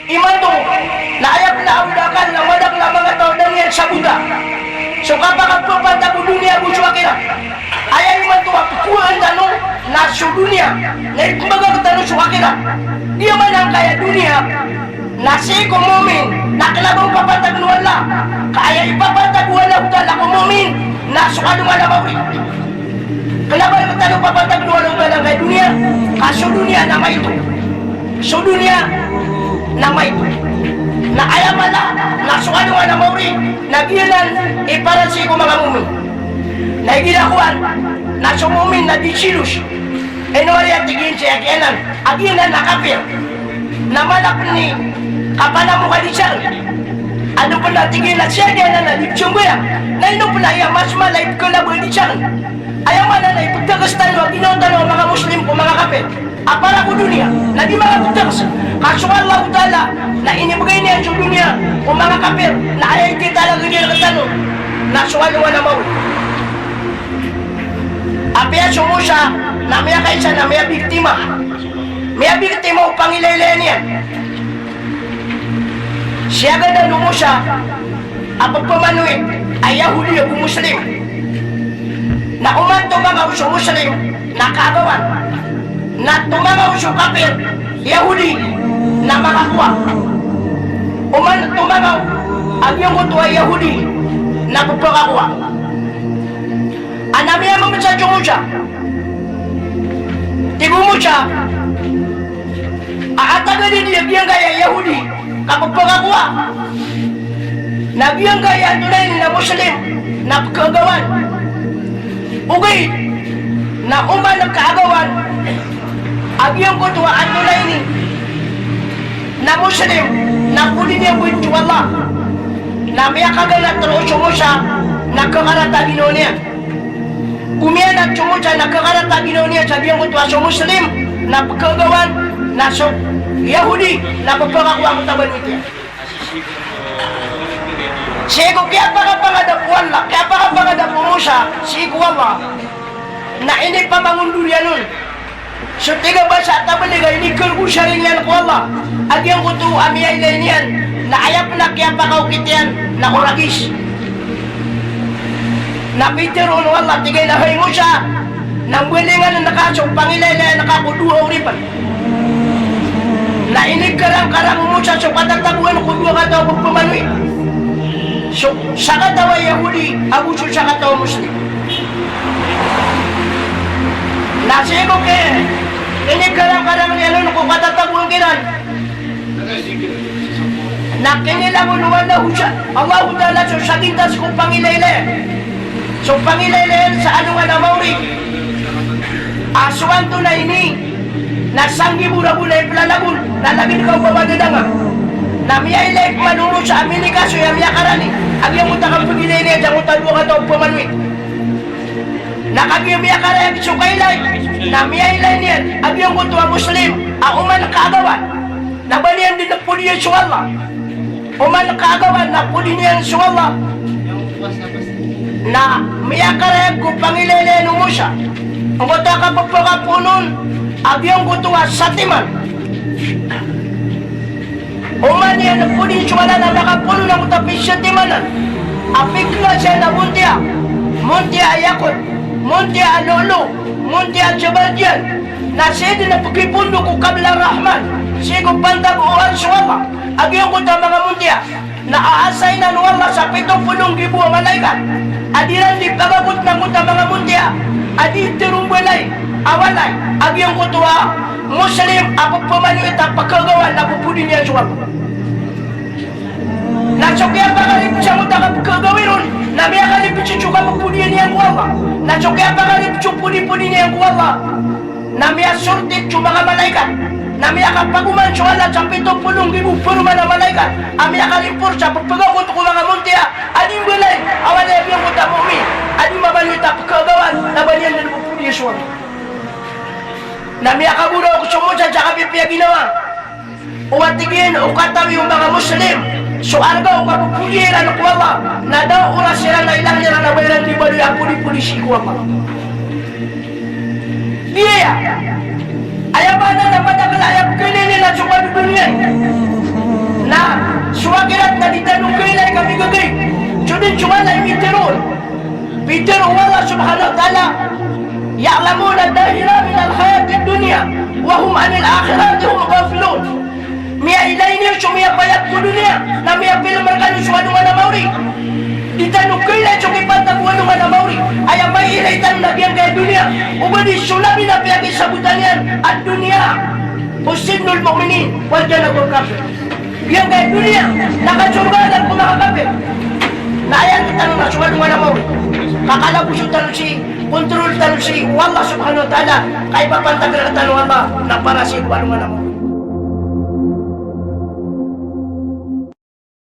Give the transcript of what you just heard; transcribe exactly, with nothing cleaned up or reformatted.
Imanto na aya pn a awid a akal na madakl a manga taw a da niyan sabota so kapakapapantag o doniya ago so akhirat. Aya imanto a pkowaan tano na so doniya na ipmbagak tano so akhirat. Di a maana angkaya doniya na sii ko mu'min na kna ba on papantagn o Allah. Ka aya ipapantag o Allahu Ta'ala ko mu'min na so alongan a maori. Kna ba rktano papantagn o Allahu Ta'ala angkaya doniya, ka so doniya na maito. So doniya na maito. Na aya mala na so alongan a maori na giyanan i para sii ko manga mu'min. Na igira kowan na so mu'min na di silos. Ino ari a tig iyan sii a giyanan, a giyanan na kapir. Na mala pn i kapanamoka di sakn. Adn pn a tig iyan a sii a giyanan na di pzambayang. Na ino pn a aya mas mala i pkhalaba di sakn. Aya maana na iptgs tano a ginawa tano a manga Muslim ko manga kapir a para ko doniya, na di manga ptgs. Ka so Allahu Ta'ala na inibgay niyan so doniya ko manga kapir, na aya iptalaga niyan rktano na so alongan a maori. Apiya so Musa na miyakaisa na miyabiktima. Miyabiktima o pangilaylay niyan. Siyagadan o Musa a pphamanuit a Yahudi ago Muslim. Na oman tomagaw so Muslim na kaagawan. Na tomagaw so kapir, Yahudi, na makakowa. Oman tomagaw a giyangkoto a Yahudi na pphakakowa. Ana miyamamsa so Musa. Tig o Musa a atagadi di a giyangkaya Yahudi ka pphakakowa, na giyangkaya antonaa ini na Muslim na pkhaagawan. Ogaid na oman kaagawan a giyangkoto a antonaa ini na Muslim na podi niyan bo, insha Allah. Na miyakaganat roo so Musa na khakarata a ginawa niyan. Omiyanat so Musa na khakarata a ginawa niyan sa giyangkoto a so Muslim na pkhaagawan, na so Yahudi na pphakakowa angkoto a banwit iyan. Sii ko kiyapakapangadap o Allah, kiyapakapangadap o Musa sii ko Allah, na inipamangondoriyan on so tig a basa a tablig a inikargo sa riniyan ko Allah a giyangkoto a miyailay niyan, na aya pn a kiyapakaokit iyan na oragis. Na pitharo o Allah, tig iyan a, hay Musa, na mbalingan ka so pangilaylayan ka ko dowa a oripn. Na inikarangkarang o Musa so katatagoan ko dowa kataw a pphamanuit. So sakataw a Yahudi ago so sakataw a Muslim. Na sii ko ki, inikarangkarang iyan on ko katatagoan kiran. Na kinilangon o Allahu ta-, Allahu Ta'ala so sagintas ko pangilaylay. So pangilaylay sa alongan a maori. A so antonaa ini na sanggibo ragon a iplalagon, na lagid ka o ba madadanga. Na miyailay pman o Musa a minikasoy a miyakarani a giyangkoto a kapagilay niyan sangkoto a dowa kataw a pphamanuit. Na kagiya miyakarayag so kailay, na miyailay niyan a giyangkoto a Muslim a oman kaagawan na ba niyan dn podiya so Allah. Oman kaagawan na podi niyan so Allah. Na miyakarayag ko pangilaylayan o Musa angkoto a kapphakapoon on a giyangkoto a satiman. Oman iyan podi so Allah na makapoonan angkoto a pisatimanan a piklasiyan a montiya, montiya a yakut, montiya a lolo, montiya a jabardiyan, na sii dn a pkipondok o kabla Rahman sii ko pantag o Arsh o Allah a giyangkoto a manga montiya. Na aasainan o Allah sa pito polo nggibo a malaikat a di ran di pagakot angkoto a manga montiya a di tharombelay a walay a giyangkoto a Muslim a pphamanuit a pkhaagawan na podi niyan so Allah. Na so kiyapakarip sangkoto a kapkhaagawi ron na miyakarip so kapodian iyan ko Allah. Na so kiyapakarip so podipodi niyan ko Allah na miyasortit so manga malaikat, na miyakapagoman so Allah sa pito polo nggibo paroman a malaikat a miyakarimpor sa pphagakot ko manga montiya a di mbelay a walay a giyangkoto a mu'min a di mamanoit a pkhaagawan na ba niyan dn podiya so Allah. Na miyakagoraok so Musa sa kapipiya ginawa. O a tig iyan o katawi o manga Muslim, so arga o kapodiya iran ko Allah na da oras iran a ilang iran a ba iran di baloy a podipodi sii ko Allah. Di aya. Aya maana na madakl a aya pkhailay niyan na so kadodoniya. Subhanahu wa Ta'ala, "Ya'lamuna zahiran minal hayatid dunya, wa hum anil akhirati hum ghafilun." Miyailay niyo so miyapayag ko doniya, na miyapilm rkano so alongan a maori. Di tano kailay so kipantag o alongan a maori. Aya mailay tano na giyangkaya doniya. Ogaid so Nabi na piyakisabotan iyan, "Ad-dunya sijnul mu'minin wal jannatul kafir." Giyangkaya doniya na kasorgaan ko manga kapir. Na aya tano na so alongan a maori, kakalabosan tano sii, kontrol tano sii o Allah Subhanahu wa Ta'ala, ka ipapantag rktano o Allah na para sii ko alongan a maori.